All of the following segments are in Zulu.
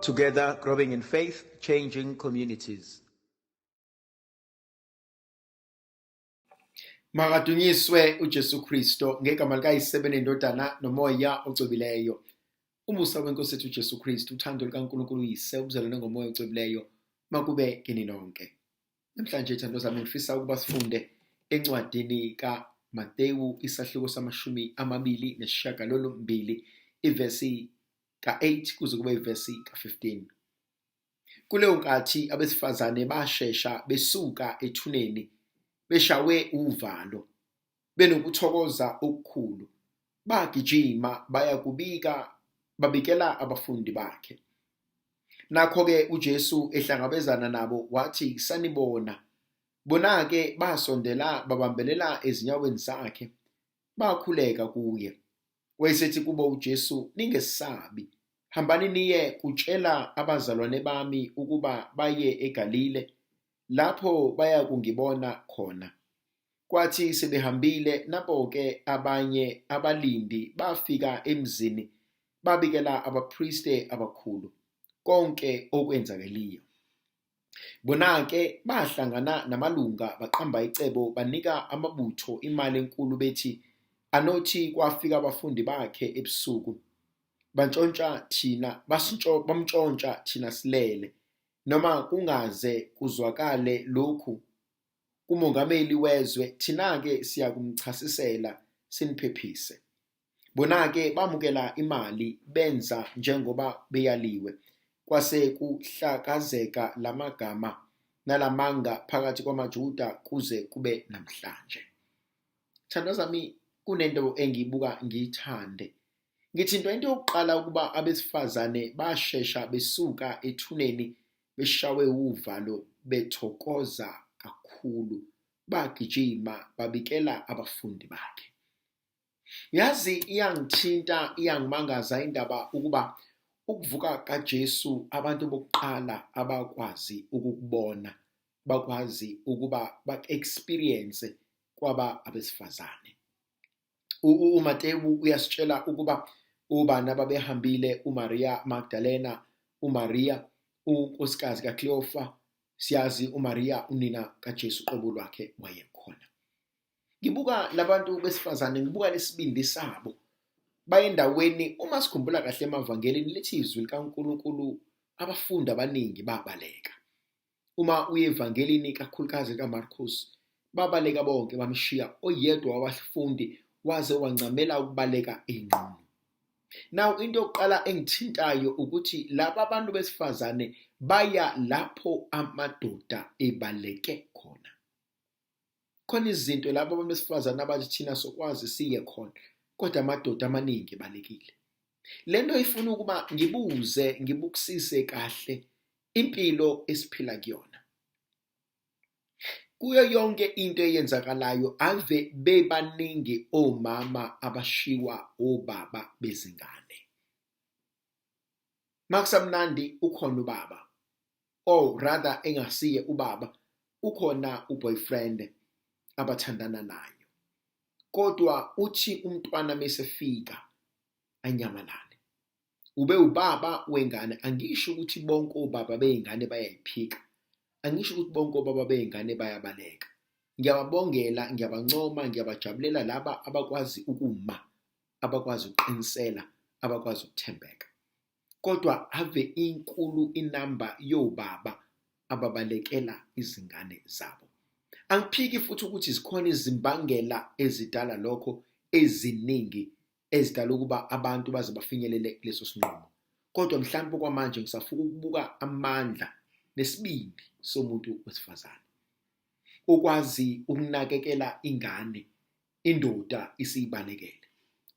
Together, growing in faith, changing communities. Makadunyiswe uJesu Kristo ngegama likaYise nendodana nomoya ocwebileyo. Umusa wenkosi yethu uJesu Kristu, uthando lukaNkulunkulu uYise, ubuzalwane ngomoya ocwebileyo, makube kini nonke. Namhlanje thando zami ngifisa ukuba sifunde encwadini kaMatewu isahluko samashumi amabili nesishiyagalolmbili ivesi ka-8 kuze kube ivesi ka-15. Kuleyo nkathi abesifazane bashesha besuka ethuneni beshawe uvalo benokuthokoza okukhulu bagijima baya kubika babikela abafundi bakhe. Nakho-ke uJesu ehlangabezana nabo wathi, sanibona. Bona-ke basondela babambelela ezinyaweni zakhe, bakhuleka kuye. Wayesethi kubo uJesu, ningesabi, hambani niye kutshela abazalwane bami ukuba baye eGalile, lapho bayakungibona khona. Kwathi sebehambile, nabo-ke abanye abalindi bafika emzini babikela abapriste abakhulu konke okwenzakeliyo. Bona-ke bahlangana namalunga baqamba icebo banika amabutho imali enkulu bethi anothi kwafika abafundi bakhe ebusuku bantshontsha thina bamntshontsha thina silele noma kungaze kuzwakale lokhu kumongameli wezwe thina-ke siyakumchasisela siniphephise. Bona-ke bamukela imali benza njengoba beyaliwe kwase kuhlakazeka lamagama nalamanga phakathi kwamaJuda kuze kube namhlanje. Thandwa zami, kunento engiyibuka ngiyithande. Ngithi into yokuqala ukuba abesifazane bashesha besuka ethuneni beshawe uvalo bethokoza kakhulu bagijima babikela abafundi bakhe. Yazi iyangithinta iyangimangaza indaba ukuba ukuvuka kaJesu abantu bokuqala abakwazi ukukubona bakwazi ukuba bak-experience kwaba abesifazane. uMatewu uyasitshela ukuba ubani ababehambile uMaria Magdalena, uMaria unkosikazi kaKleofa, siyazi uMaria unina kaJesu qobo lwakhe wayekhona. Ngibuka labantu besifazane, ngibuka lesibindi sabo. Baye endaweni, uma sikhumbula kahle emavangelini lithi izwi likaNkulunkulu abafundi abaningi babaleka. Uma uye evangelini kakhulukazi kaMarkus, babaleka bonke bamshiya oyedwa wabafundi waze wancamela ukubaleka enqunu. Now into yokuqala engithintayo ukuthi laba bantu besifazane baya lapho amadoda ebaleke khona. Khona izinto laba abantu besifazane abathi thina sokwazi siye khona, kodwa amadoda amaningi ebalekile. Lento ifuna ukuba ngibuze ngibukisise kahle impilo esiphila kuyona. Kuyo yonke into eyenzakalayo ave bebaningi omama abashiwa obaba bezingane. Makusamnandi ukhona ubaba, or rather engasiye ubaba, ukhona uboyfriend abathandana nayo. Kodwa uthi umntwana mesefika anyamalale. Ube ubaba wengane, angisho ukuthi bonke obaba bey'ngane bayayiphika. Angisho ukuthi bonke obaba bey'ngane bayabaleka. Ngiyababongela, ngiyabancoma, ngiyabajabulela laba abakwazi ukuma, abakwazi ukuqinisela, abakwazi ukuthembeka. Kodwa ave inkulu inamba yobaba ababalekela izingane zabo. Angiphiki futhi ukuthi zikhona izimbangela ezidala lokho eziningi ezidala ukuba abantu baze bafinyelele kuleso sinqumo. Kodwa mhlawumbe kwamanje ngisafuna ukubuka amandla nesibindi somuntu wesifazane okwazi ukunakekela ingane indoda isiyibalekele,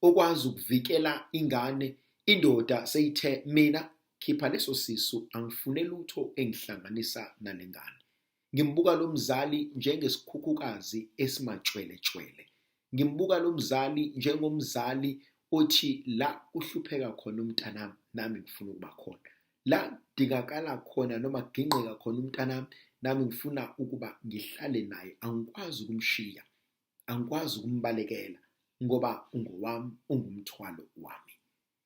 okwazi ukuvikela ingane indoda seyithe mina khipha leso sisu angifune lutho engihlanganisa nalengane. Ngimbuka lo mzali njengesikhukhukazi esimatshweletshwele. Ngimbuka lo mzali njengomzali othi la kuhlupheka khona umntanami nami ngifuna ukuba khona. La kudingakala khona noma kugingqika khona umntanami nami ngifuna ukuba ngihlale naye, angikwazi ukumshiya, angikwazi ukumbalekela ngoba ungowami, ungumthwalo wami.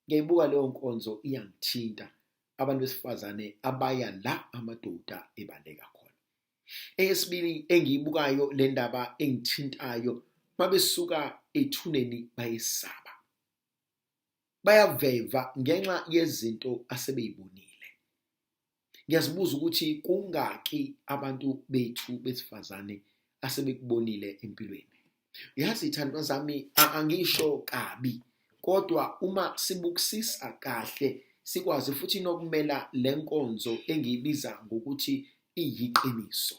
Ngiyayibuka leyo nkonzo iyangithinta. Abantu besifazane abaya la amadoda ebaleka khona. Eyesibili engiyibukayo le ndaba engithintayo, mabesuka ethuneni bayesaba. Bayaveva ngenxa yezinto asebeyibonile. Ngiyazibuza ukuthi kungaki abantu bethu besifazane asebekubonile empilweni. Yazi thandwa zami, angisho kabi, kodwa uma sibukisisa kahle sikwazi futhi nokumela le nkonzo engiyibiza ngokuthi iyiqiniso.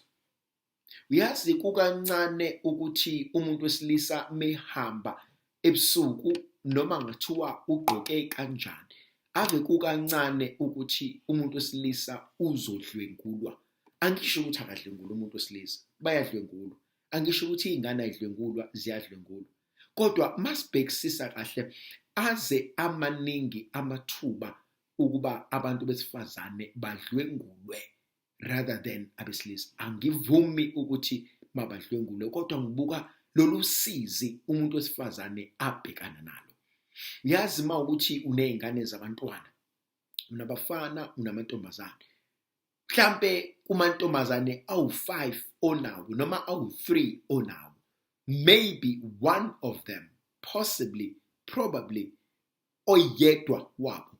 Uyazi kukancane ukuthi umuntu wesilisa mehamba ebusuku noma ngathiwa ugqoke kanjani, ave kukancane ukuthi umuntu wesilisa uzodlwengulwa. Angisho ukuthi akadlwengulwa umuntu wesilisa, bayadlwengulwa. Angisho ukuthi iy'ngane ayidlwengulwa, ziyadlwengulwa. Kodwa masibhekisisa kahle aze amaningi amathuba ukuba abantu besifazane badlwengulwe rather than abesilisa. Angivumi ukuthi mabadlwengulwe, kodwa ngibuka lolu sizi umuntu wesifazane abhekana nalo. Uyazi uma ukuthi uney'ngane zabantwana, unabafana, unamantombazane, mhlampe kumantombazane awu-5 onawo noma awu-3 onawo, maybe one of them, possibly, probably oyedwa wabo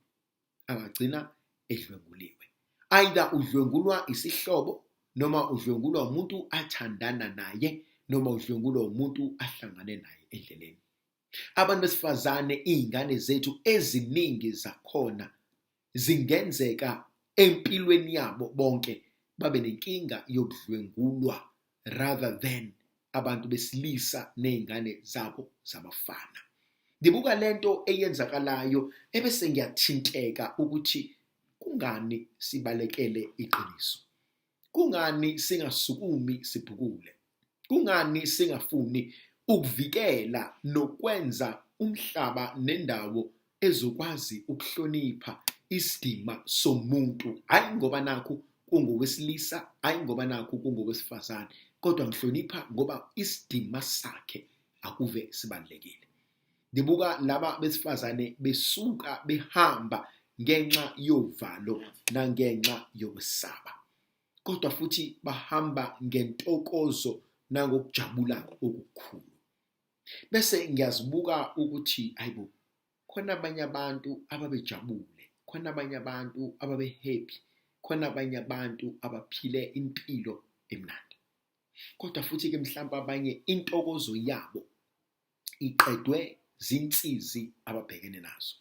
angagcina edlwenguliwe. Either udlwengulwa isihlobo noma udlwengulwa umuntu athandana naye noma udlwengulwa umuntu ahlangane naye endleleni. Abantu besifazane, iy'ngane zethu eziningi zakhona zingenzeka empilweni yabo bonke babe nenkinga yokudlwengulwa rather than abantu besilisa nezingane zabo zabafana. Ngibuka lento eyenzakalayo ebese ngiyathinteka ukuthi kungani sibalekele iqiniso. Kungani singasukumi sibhukule? Kungani singafuni ukuvikela nokwenza umhlaba nendawo ezokwazi ukuhlonipha isidima somuntu, hhayi ngoba nakhu kungowesilisa, hhayi ngoba nakhu kungowesifazane, kodwa ngihlonipha ngoba isidima sakhe akuve sibalulekile. Ngibuka laba besifazane besuka behamba ngenxa yovalo nangenxa yokwesaba, kodwa futhi bahamba ngentokozo nangokujabula okukhulu. Bese ngiyazibuka ukuthi hayibo, khona abanye abantu ababejabule, khona abanye abantu ababe-happy, khona abanye abantu abaphile impilo emnandi. Kodwa futhi-ke mhlawumbe abanye intokozo yabo iqedwe zinsizi ababhekene nazo.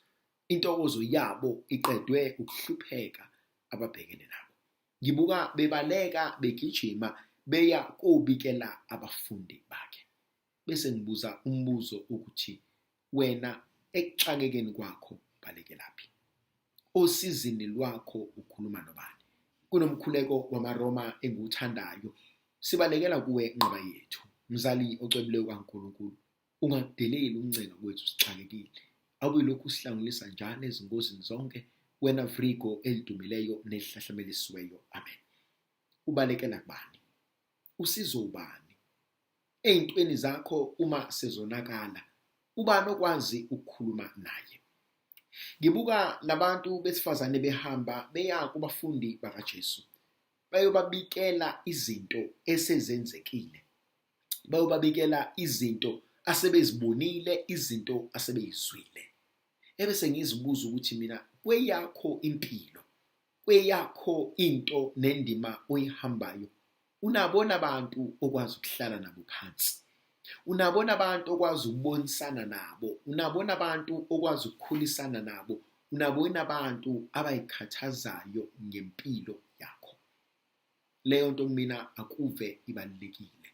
Intokozo yabo iqedwe ukuhlupheka ababhekene nabo. Ngibuka bebaleka begijima beya kobikela abafundi bakhe. Bese ngibuza umbuzo ukuthi wena ekuxakekeni kwakho balekelaphi? Osizini lwakho ukhuluma nobani? Kunomkhuleko wamaRoma engiwuthandayo. Sibalekela kuwe nqaba yethu. Mzali ocwebileyo kaNkulunkulu, ungakudeleli ukuncenga kwethu sixakekile. Awuyilokhu usihlangulisa njalo ezingozini zonke, wena Vrigo elidumileyo nelihlahlamelisiweyo. Amen. Ubalekela kubani? Usizo ubani? Ey'ntweni zakho uma sezonakala, ubani okwazi ukukhuluma naye? Ngibuka labantu besifazane behamba beya kubafundi bakaJesu. Bayobabikela izinto esezenzekile. Bayobabikela izinto asebezibonile, izinto asebeyizwile. Ebese ngizibuza ukuthi mina kweyakho impilo, kweyakho into nendima oyihambayo, unabona abantu okwazi ukuhlala nabo phansi, unabona abantu okwazi ukubonisana nabo, unabona abantu okwazi ukukhulisana nabo, unabona abantu abayikhathazayo ngempilo yakho. Leyo nto kumina akuve ibalulekile,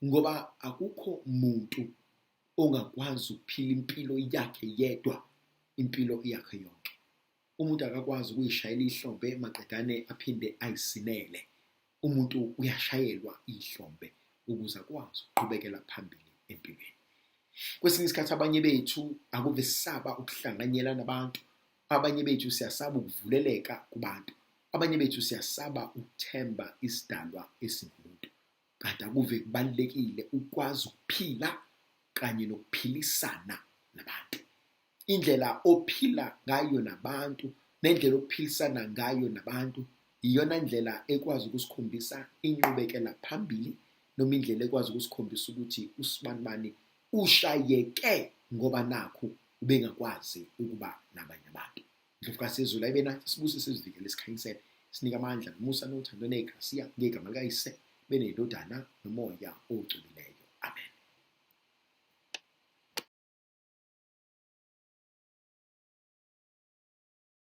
ngoba akukho muntu ongakwazi ukuphila impilo yakhe yedwa, impilo yakhe yonke. Umuntu akakwazi ukuyishayela ihlombe maqedane aphinde ayisinele. Umuntu uyashayelwa ihlombe ukuze akwazi ukuqhubekela phambili empilweni. Kwesinye isikhathi abanye bethu akuve sisaba ukuhlanganyela nabantu, abanye bethu siyasaba ukuvuleleka kubantu, abanye bethu siyasaba ukuthemba isidalwa esingumuntu. Kanti akuve kubalulekile ukwazi ukuphila kanye nokuphilisana nabantu. Indlela ophila ngayo nabantu Nendlela okuphilisana ngayo nabantu iyona ndlela ekwazi ukusikhombisa inqubekela phambili noma indlela ekwazi ukusikhombisa ukuthi usibanibani ushayeke ngoba nakhu ubengakwazi ukuba nabanye abantu. Ndlovukazi yezulu ayibe nathi sibuse sizivikele sikhanyisele sinike amandla nomusa nothando negrasiya ngegama likayise benendodana nomoya ocwebileyo.